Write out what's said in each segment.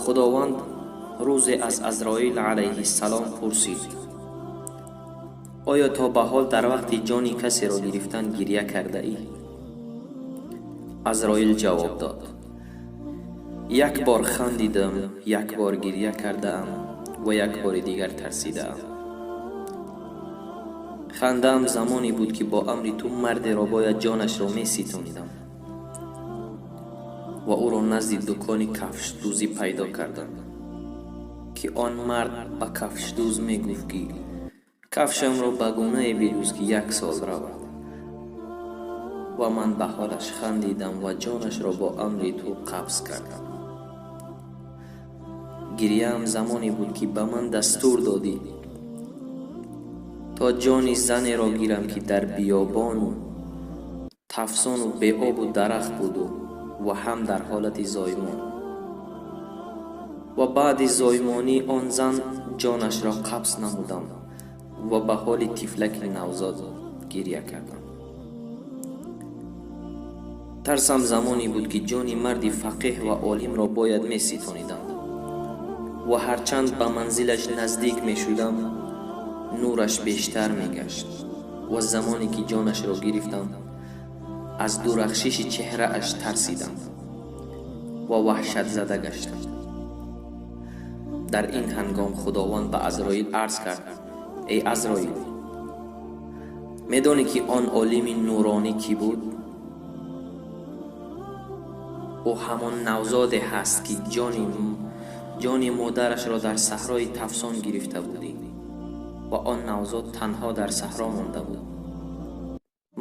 Худованд рӯзе аз Азроил алайҳиссалом пурсид: оё то ба ҳол дар вақти ҷони касеро гирифтан гиря кардаӣ? Азроил ҷавоб дод: як бор хандидам, як бор гиря кардаам ва як бори дигар тарсидаам. Хандаам замоне буд, ки бо амри ту мардеро бояд ҷонашро меситонидам ва ӯро назди дукони кафшдӯзӣ пайдо кардам, ки он мард ба кафшдӯз мегуфт, ки кафшамро ба гунае бидӯз, ки як сол равад. Ва ман ба ҳолаш хандидам ва ҷонашро бо амри ту қабз кардам. Гиряам замоне буд, ки ба ман дастур додӣ то ҷони занеро гирам, ки дар биёбону тафсону беобу дарахт буду ва ҳам дар ҳолати зоймон. Ва баъди зоймонии он зан ҷонашро қабз намудам ва ба ҳоли тифлаки навзод гиря кардам. Тарсам замоне буд, ки ҷони марди фақеҳ ва олимро бояд меситонидам ва ҳарчанд ба манзилаш наздик мешудам, нураш бештар мегашт ва замоне ки ҷонашро гирифтам, аз дурахшиши чеҳрааш тарсидам ва ваҳшатзада гаштам. Дар ин ҳангом Худованд ба Азроил арз кард: эй Азроил, медонӣ, ки он олими нуронӣ кӣ буд? Ӯ ҳамон навзоде ҳаст, ки ҷони модарашро дар саҳрои тафсон гирифта будӣ ва он навзод танҳо дар саҳро монда буд.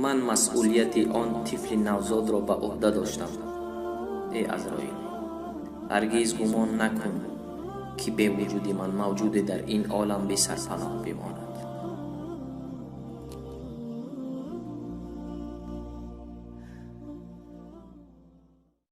Ман масъулияти он тифли навзодро ба ӯҳда доштам. Эй Азроил, ҳаргиз гумон накун, ки бевуҷуди ман мавҷуде дар ин олам бесарпаноҳ бимонад.